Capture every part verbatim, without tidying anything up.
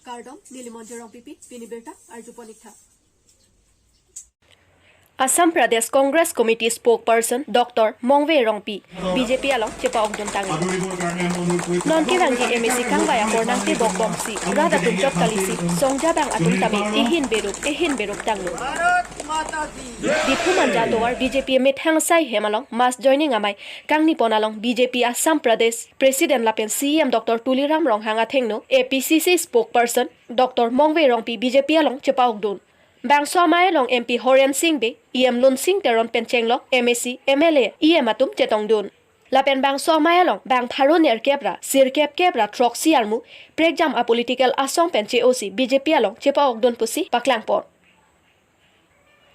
Kardom, neli Monjir Rongpipi, pini birta arjupon-iktha. Assam Pradesh Congress Committee spokesperson Doctor Mongve Rongpi B J P along chepa-okdun tanglo. Non kevangji M A C kangvai apor nangtebok bomsi rat atum chot kalisi songjabang atum tame ehin berup ehin berup tanglo. Diphu Manja atovar B J P methang asai hem along mass joining amei kangnipon along B J P Assam Pradesh President lapen C E M Doctor Tuliram Ronghang athengno A P C C spokesperson Doctor Mongve Rongpi B J P along chepa-okdun. Bangso amei along M P Horen Sing Bey, E M Lunsing Teron pen chenglok M A C, M L A, E M atum chetongdun. Lapen bangso amei along bang pharo nerkep ra sirkep kep ra throksi armu prekjam a-political asong pen che-osi B J P along chepa-okdun pusi paklangpon.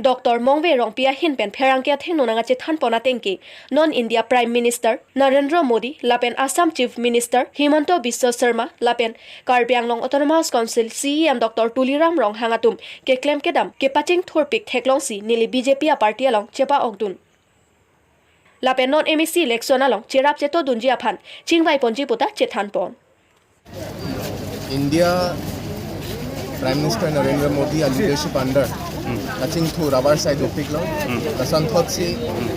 Doctor Mongve Rongpi ahin pen pherangke athengno nangkachethanpon ateng ke, non India Prime Minister Narendra Modi lapen Assam Chief Minister Himanta Biswa Sarma lapen Karbi Anglong Autonomous Council C E M Doctor Tuliram Ronghang atum keklem kedam kepachingthurpik theklongsi neli B J P a-party along chepa-okdun. Lapen non M A C election along cherap chetodunji aphan chingvaiponji puta chethanpon. India Prime Minister Narendra Modi a leadership under kachingthur abar sai dopiklo. Lason thotsi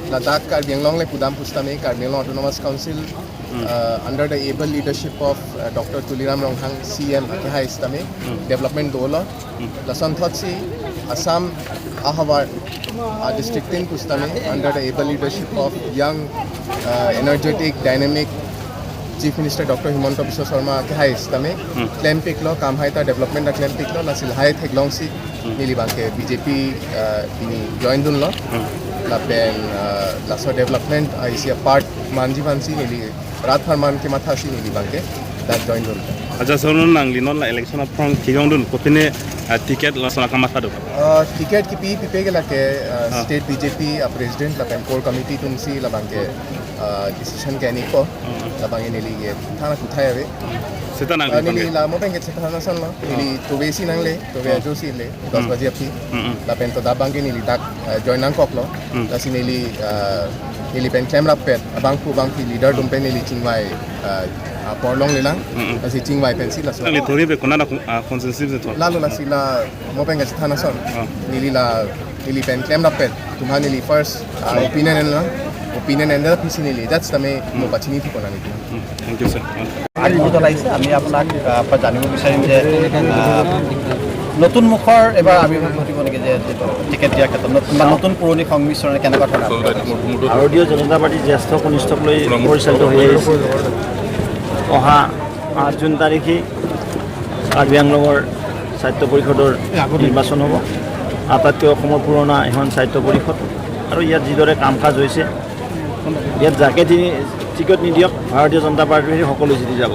ladak Karbi Anglong le pudam pusitame Karbi Anglong Autonomous Council uh, under the able leadership of uh, Doctor Tuliram Ronghang C E M akehai sitame development dolo. Lason thotsi Assam ahavar a district tin pusitame under the able leadership of young, uh, energetic, dynamic Chief Minister Doctor Himanta Biswa Sarma akehai sitame klempiklo, kamhai ta development ta klempiklo, lasi lahai theklongsi neli abangke B J P, uh, pini join dunlo. Lapen, uh, laso development a isi a-part manji aphansi neli rat apharman kemathasi neli abangke dak join dun. Acha, so non nangli non la election aphrang kejongdun kopine, ah, ticket lason akamatha do? Ah, ticket kipi pipe ke lake, ah, state B J P a-president lapen core committee atumsi labangke, ah, decision ke-enpo. Labangke neli ke thana kuthai ave. Seta nangli, ah, neli abangke la mo abangke chethan asonlo. Neli tove si nangle, tove ajo si le, dos baji aphi. Lapen to da abangke neli dak, ah, join nangkoklo. Lasi neli, ah, neli pen klemrappet abangphu abangphi leader atum pen neli chingvai, ah, apor longlelang. Lasi chingvai pensi laso. Nangli thori ave konat a, ah, constituency si thor? Lalo lasi la mo abangke chethan ason. Neli la neli pen klemrappet atum aphan neli first, ah, opinion enlang. Opinion endet aphi si neli judge tame mo pachini thupon ani. Thank you, sir. আগবঢ়াইছে। আমি আপোনাক, আহ, পৰা জানিব বিচাৰিম যে, আহ, নতুন মুখৰ এবাৰ আবিৰ্ভাৱ ঘটিব নেকি যে, যে টিকেট দিয়াৰ ক্ষেত্ৰত নতুন বা নতুন পুৰণি সংমিশ্ৰণে কেনেকুৱা ধৰণৰ? ভাৰতীয় জনতা পাৰ্টি জ্যেষ্ঠ কনিষ্ঠক লৈ পৰিচালিত হৈ আহিছে। অহা আঠ জুন তাৰিখে কাৰ্বি আংলঙৰ স্বায়ত্ত পৰিষদৰ নিৰ্বাচন হ'ব। আটাইতকৈ অসমৰ পুৰণা এখন স্বায়ত্ত পৰিষদ আৰু ইয়াত যিদৰে কাম কাজ হৈছে, ইয়াত যাকে টি-, টিকট নিদিয়ক, ভাৰতীয় জনতা পাৰ্টিৰ সকলো জিতি যাব।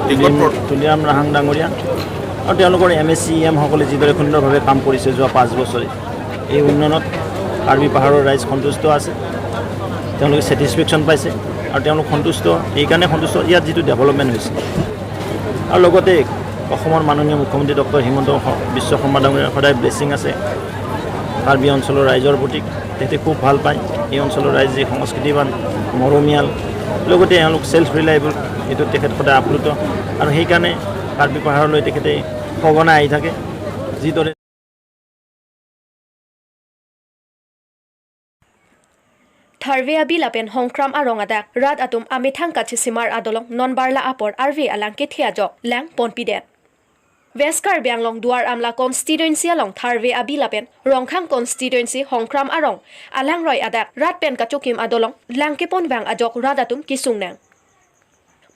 টিকট তুলিৰাম, তুলিৰাম ৰাহাং ডাঙৰীয়া আৰু তেওঁলোকৰ M A C, E M সকলে যিদৰে সুন্দৰভাৱে কাম কৰিছে যোৱা পাঁচ বছৰে, এই উন্নয়নত কাৰ্বি পাহাৰৰ ৰাইজ সন্তুষ্ট আছে, তেওঁলোকে ছেটিছফেকশ্যন পাইছে আৰু তেওঁলোক সন্তুষ্ট। এইকাৰণে সন্তুষ্ট, ইয়াত যিটো ডেভেলপমেণ্ট হৈছে আৰু লগতে অসমৰ মাননীয় মুখ্যমন্ত্ৰী ডক্টৰ হিমন্ত শ-, বিশ্ব শৰ্মা ডাঙৰীয়াৰ সদায় ব্লেছিং আছে কাৰ্বি অঞ্চলৰ ৰাইজৰ প্ৰতি। তেখেতে খুব ভাল পায় এই অঞ্চলৰ ৰাইজ, যি সংস্কৃতিবান, মৰমীয়াল, লগতে এওঁলোক ছেল্ফ ৰিলায়েবল, এইটো তেখেত সদায় আপ্লুত। আৰু সেইকাৰণে কাৰ্বি পাহাৰলৈ তেখেতে সঘনাই আহি থাকে। যিদৰে Tharve abi lapen Hongkram arong adak rat atum amethang kachesimar adolong non barla apor arve alang kethe ajok lang ponpidet. West Karbi Anglong Duar Amla constituency along Tharve abi lapen Rongkhang constituency Hongkram arong alangroi adak rat pen kachokim adolong lang keponvang ajok rat atum kesung nang.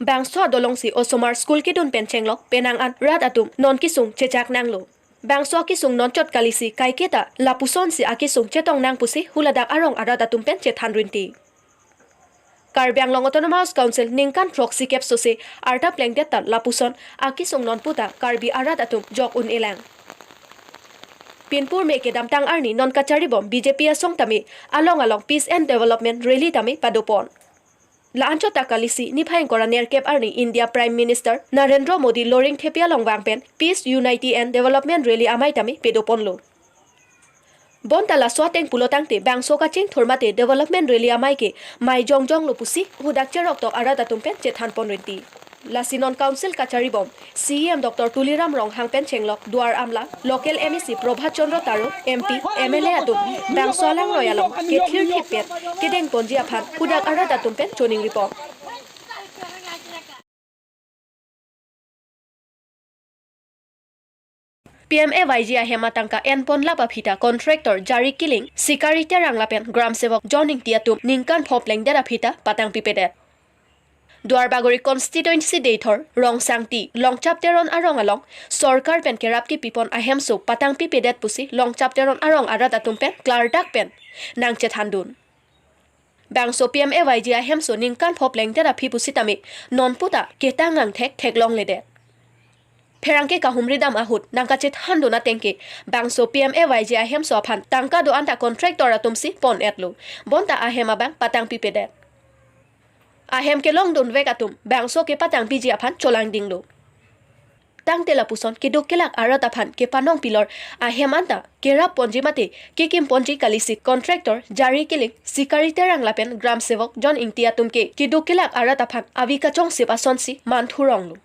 Bangso adolongsi osomar school kedun pen chenglok penang an rat atum non kesung chechak nanglo. Bangso akesung non chot kalisi kaiketa lapusonsi akesung chetong nang pusi huladak arong arat atum pen chethan rinti. Karbi Anglong Autonomous Council ningkan throksi kep sose arta plengdet ta lapuson akesung non puta Karbi arat atum jok un-elang. Pinpur me kedamtang arni non kacharibom B J P asong tame along along Peace and Development Rally tame padopon. La-anchot ta kalisi niphai ingkoi ra nerkep arni India Prime Minister Narendra Modi loring thepi along vang pen Peace, Unity and Development Rally amei tame padoponlo. Bonta laso ateng pulo tangte bangso kachingthur mate Development Rally amei ke mei jongjonglo pusi hudak cheroktok arat atum pen chethanpon rinti. Lasi non Council kacharibom C E M Doctor Tuliram Ronghang pen chenglok Duar Amla, local M A C Prabhat Chandra Taro, M P, M L A atum bangso alangroi along kethirthip pen kedengponji aphan hadak arat atum pen choningripon. P M A Y G ahem atangka enpon lap aphi ta contractor Jari Killing, Sikari Terang lapen Gram Sevok John Ingti atum ningkan pho plengdet aphi ta patangpipedet. Duarbagori constituency Deithor, Rongsangti, Longchap Teron arong along sorkar pen kerap kepipon ahemso patangpipedet pusi Longchap Teron arong arat atum pen klardak pen nangchethandun. Bangso P M A Y G ahemso ningkan pho plengdet aphi pusitame non puta ketang angthek theklongledet. Pherangke kahumridam ahut nangkachethandun atengke bangso P M A Y G ahemso aphan tangka do-an ta contractor atumsi pon-etlo. Bonta ahem abang patangpipedet. Ahem kelongdunvek atum bangso kepatangpiji aphan cholangdinglo. Tangte lapuson keduk kelak arat aphan kepanongpilor ahem anta kerapponji mate kekimponji kalisi contractor Jari Killing, Sikari Terang lapen Gram Sevok John Ingti atum ke keduk kelak arat aphan avi kachongsip asonsi manthuronglo.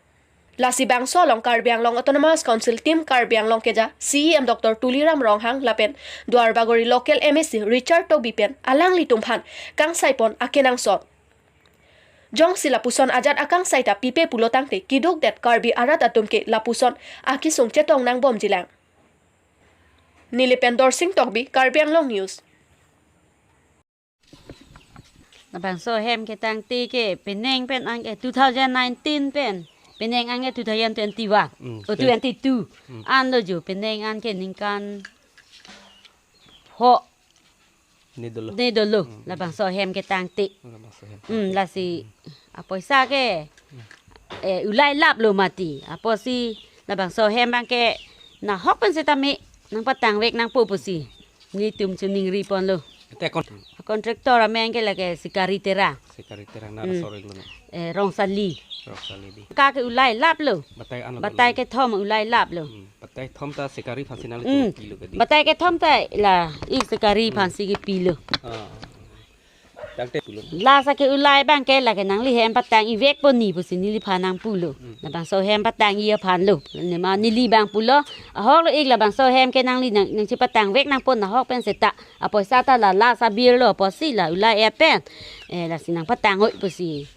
Lasi bangso along Karbi Anglong Autonomous Council Team Karbi Anglong keja C E M Doctor Tuliram Ronghang lapen Duarbagori local M A C Richard Tokbi pen alanglitum aphan kangsaipon akenangsot. Jongsi lapuson ajat akangsai ta pipe pulo tangte kedukdet Karbi arat atum ke lapuson akesung chetong nangbomjilang. Nilip pen Dorsing Tokbi, Karbi Anglong News. Labangso hem ketangte ke penang pen anke two thousand nineteen pen, penang anke two thousand twenty-one, Mm, oh, pen- twenty-two. Mm. Anlo jo penang anke ningkan ho Ne dolo. Ne dolo, Hmm. labangso hem ketangte. Labangso hem. Hmm, lasi apoisa ke, eh, ulai laplo mati. Apotsi labangso hem abangke nahok pen setame nangpatangvek nangpo pusi nelitum choningriponlo. Ete kon- Contractor amen ke lake Sikari Terang. Sikari Terang na Hmm. sorry lo na. Eh, Rongsali. Rongsali di. Ka ke ulai laplo. Batai ano Batai dolo. Kethom ulai laplo. Hmm. Batai thom ta Sikari aphansi nangli Hmm. pilo kadi. Batai kethom ta la ik Sikari Hmm. aphansi kepilo. Ah. Tangte pulo. Lasi ke ulai abangke lake nangli hem patang-ivekpo ni pusi neliphan nangpulo. Hmm. Labangso hem patang-i aphanlo. Nema neli abang pulo. Ahoklo ik labangso hem ke nangli nang, nangchepatangvek nangpo nahok pen seta. Apoisa ta la lasi birlo apotsi la ulai-et pen. Eh, lasi nangpatang-oi pusi.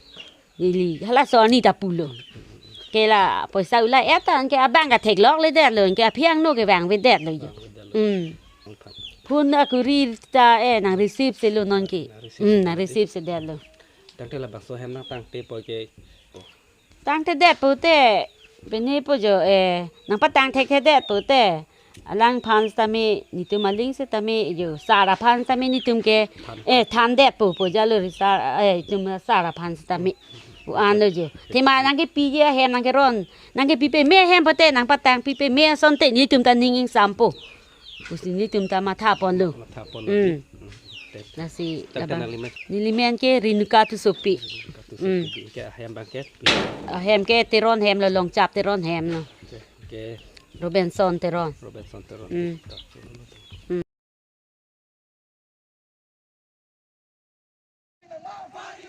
Neli halaso arni ta pulo. Ke la poisa ulai-et ta anke abang katheklokledetlo, anke aphi angno kevangvedetlo jo. Hmm. Phone akuri ta eh nang receive selo nonke. Hmm, nang receive sedetlo. Tangte labangso hem nangtangtepo ke. Tangtedetpo te, pini pu jo eh nangpatang thekthedetpo te. Alangphan setame, netum aling setame, jo, sar aphan setame netum ke, Than. eh, thandetpo, pu jalo ri sar, eh, netum sar aphan setame. Pu anlo jo. Thema nangkepi je hem nangkeron, nangkepi peme hem pote, nangpatangpi peme asonte, netum ta ning ingsampo. Pusi netum ta mathaponlo. Mathaponlo. Hmm. Hmm. Te. Lasi, Tangte labang. Nangli men. Neli men ke Renuka Tissopi. Renuka Tissopi. Hmm. Ke ahem abangke. Ahem ke Teron hemlo, Longchap Teron hemlo. Ke, ke. Robinson Teron. Robinson Teron. Hmm.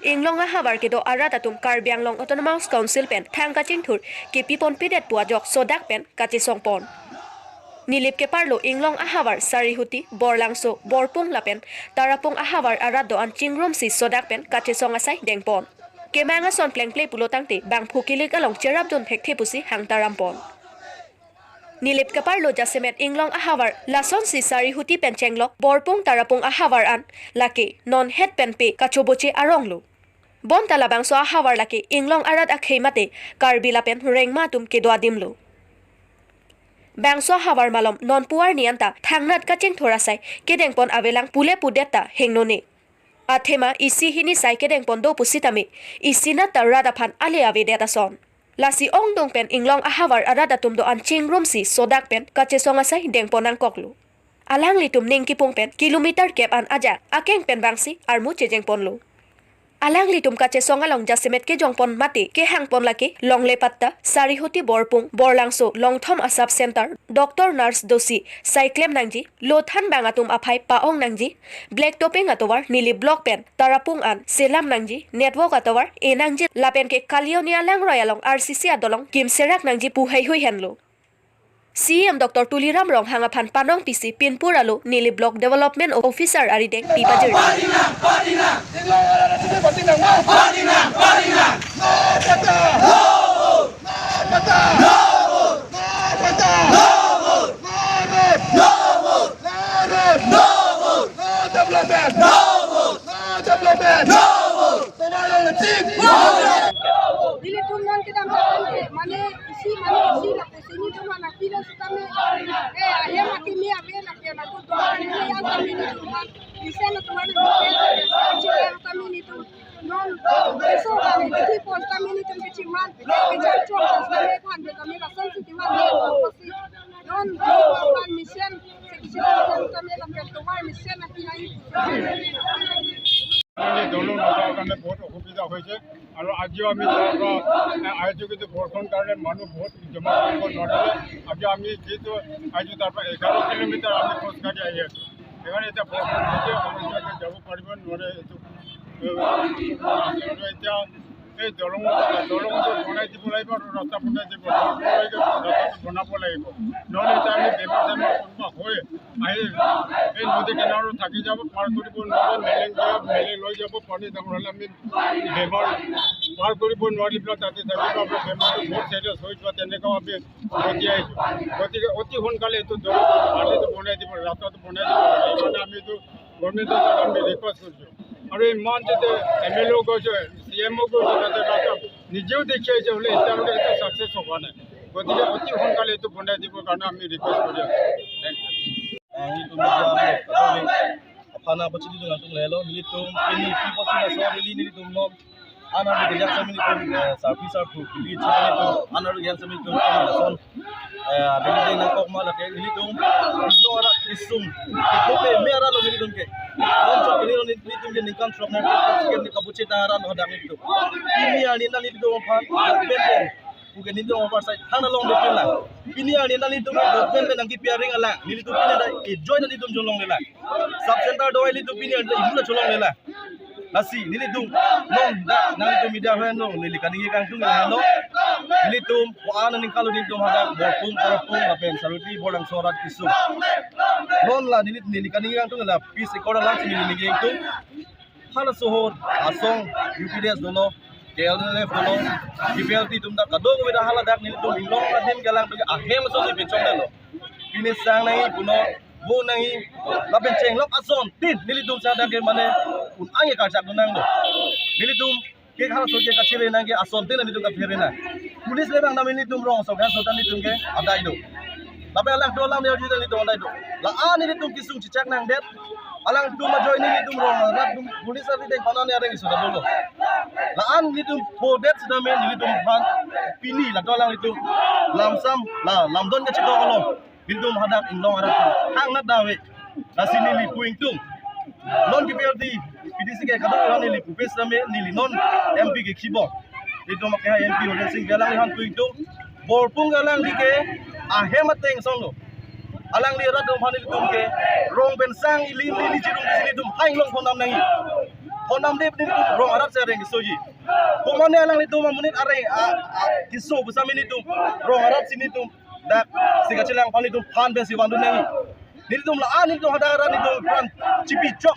Inglong ahavar kedo arat atum Karbi Anglong Autonomous Council pen thang kachingthur kepiponpedet pu ajok sodak pen kachesongpon. Nilip keparlo Inglong ahavar Sarihuti, Borlangso, Borpung lapen Tarapung ahavar arat do-an chingrumsi sodak pen kachesong asai dengpon. Kemang ason plengple pulo tangte bangphu kilik along cherapdun thekthe pusi hangtarampon. Nilip keparlo jasemet Inglong ahavar lasonsi Sarihuti pen chenglok Borpung Tarapung ahavar an lake non het pen pe kachoboche aronglo. Bonta labangso ahavar lake Inglong arat akhei mate Karbi lapen Rengma atum kedo adimlo. Bangso ahavar malom non pu arni anta thangnat kachingthur asai kedengpon avelang pule pudet ta hengnone. Athema isi hini sai kedengpon do pusitame isinat ta rat aphan ale avedet ason. Lasi ongdung pen Inglong ahavar arat atum do-an chingrumsi sodak pen kachesong asai dengpon nangkoklo. Alanglitum ning kipung pen kilometer kep an ajak akeng pen bangsi armu chejengponlo. Alanglitum kachesong along jasemet kejongpon mate kehangpon lake longle patta, Sarihuti Borpung, Borlangso, Longthom a-sub center, doctor nurse dosi, saiklem nangji, lothan bang atum aphai pa-ong nangji, black topping atovar neli block pen Tarapung an selam nangji, network atovar e nangji, lapen ke Kalioni alangroi along R C C adolong kimserak nangji pu heihui henlo. C E M Doctor Tuliram Ronghang aphan panong pisi pinpur alo neli Block Development Officer arideng pipajir. Nelitum non kedam ta mane isi mane isi la pesi nelitum aphan apilo sitame. Eh, ahem akimi ave la pia la tu doan ni yang kami nelitum aphan. Mesen atum aphan mesen, kami nelitum non keso kami kiti pon kami nelitum kecimang, kecimang chong kami aphan kami lason siti aphan kosi. Non aphan mesen, sekisi aphan kami la pia tu mesen akimi. মানে দলং নথকাৰ কাৰণে বহুত অসুবিধা হৈছে। আৰু আজিও আমি তাৰ পৰা, এ, আই জি কিছু বৰষুণ কাৰণে মানুহ বহুত জমা কৰিব নোৱাৰিলে। আজি আমি যিটো আই জি তাৰ পৰা এঘাৰ কিলোমিটাৰ আমি খোজকাঢ়ি আহি আছোঁ। সেইকাৰণে এতিয়া বৰষুণ দিছে, আমাৰ এতিয়া যাব পাৰিব নোৱাৰে। এইটো, এ, আৰু এতিয়া এই দলং, দলংটো বনাই দিব লাগিব আৰু ৰাস্তা বনাই দিব, ৰাস্তাটো বনাব লাগিব। নহ'লে এতিয়া আমি বেমাৰ চেমাৰ কোনোবা হৈ আহি এই নদী কিনাৰত থাকি যাব, পাৰ কৰিব নোৱাৰে, মেলেং যাব, মেলেং লৈ যাব, পানী ডাঙৰ হ'লে আমি বেমাৰ পাৰ কৰিব নোৱাৰি পেলাই তাতে থাকিব। আমাৰ বেমাৰটো বহুত চিৰিয়াছ হৈ যোৱা তেনেকুৱাও আমি ঘটি আহিছোঁ। গতিকে অতি সোনকালে এইটো দলং, পানীটো বনাই দিব, ৰাস্তাটো বনাই দিব লাগে। সেইকাৰণে আমি এইটো গভৰ্ণমেণ্টৰ পৰা আমি ৰিকুৱেষ্ট কৰিছোঁ। আৰু ইমান যেতিয়া এম এল এও গৈছে, চি এম অ' গৈছে, তাতে ৰাস্তা নিজেও দেখি আহিছে, হ'লে এতিয়ালৈকে এইটো ছাকচেছ হোৱা নাই। গতিকে অতি সোনকালে এইটো বনাই দিবৰ কাৰণে আমি ৰিকুৱেষ্ট কৰি আছোঁ। Thank you. Ang itum media ang kami aphan apachini dung atum lelo nelitum pini pi posi na so rally nelitum non. An arlo kejang sami nelitum, eh, sarpi sarpo pili chini nelitum an arlo kejang sami nelitum pini lason, eh, rally deng nangkok ma lake nelitum inglong arat kesung. Kopi me arat lo nelitum ke. Non chok nelitum nelitum ke ningkan throk nangkok sekian ni kabuche ta arat lo hadak nelitum. Pini arni nelitum aphan ben ben. Puke nelitum oversight than along depin lang. Pini arni nelitum government pen nangkepi aring alang. Nelitum pini ada ejoy nelitum cholongle lang. Sub center do nelitum pini ada ibu la cholongle lang. Lasi nelitum non dak nelitum media hen non neli kaningje kangtung hen non. Nelitum ko-an aningkan lo nelitum hadak Borpung, Tarapung, lapen Sarihuti, Borlangso arat kesung. Non la neli, neli kaningje kangtung la peace accord lang si neli ningje kangtung. Halaso ahut asong U P D S dolo, K L N L F dolo, U P L T atum dak kadokave dak haladak nelitum inglong adim kelang tu ahem aso si pinchong dolo. Pini sang nangji punon, vo nangji, lapen chenglok asontin nelitum sa dak ke mane un-ang ke karchak dun nang do. Nelitum ke halaso ke kachere nang ke asontin nelitum kaphere nang. Police le bang nami nelitum rong asok asontin nelitum ke adai do. Lapen alangtum alam ya juta nelitum adai do. La-an nelitum kesung chechak nangdet. Alangtum ajoine nelitum rong arat atum police ari deng panan ya reng isu dolo. La-an nelitum phodet sitame nelitum aphan pini la dolang nelitum lamsam la lamdon kachito along. Nelitum hadak inglong arat hang nat dave. Lasi neli pu ingtung. Non ke P L T, P D C ke kadokave neli pupes tame neli non M P ke kibong. Nelitum ke M P Horen Sing Bey alangli aphan pu ingtung. Borpung alangli ke ahem ateng song lo. Alangli arat atum aphan nelitum ke rong pen sang ili ili ni chirum isi nelitum hai inglong phonam nangji. Phonam dep nelitum rong arat si areng kesoji. Komane alanglitum amonit areng a, a, keso pusitame nelitum rong arat si nelitum dak si kachelang aphan nelitum phan pen si vandun nangji. Nelitum la-an nelitum hadak arat nelitum apran chipi chok.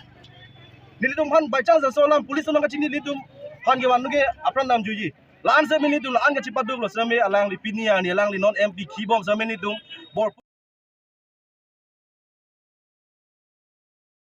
Nelitum aphan by chance aso alam police atum kachini nelitum aphan kevandun ke apran damjuji. La-an sitame nelitum la-an kachipaduk lo sitame alangli pini arni alangli non M P kibong sitame nelitum bor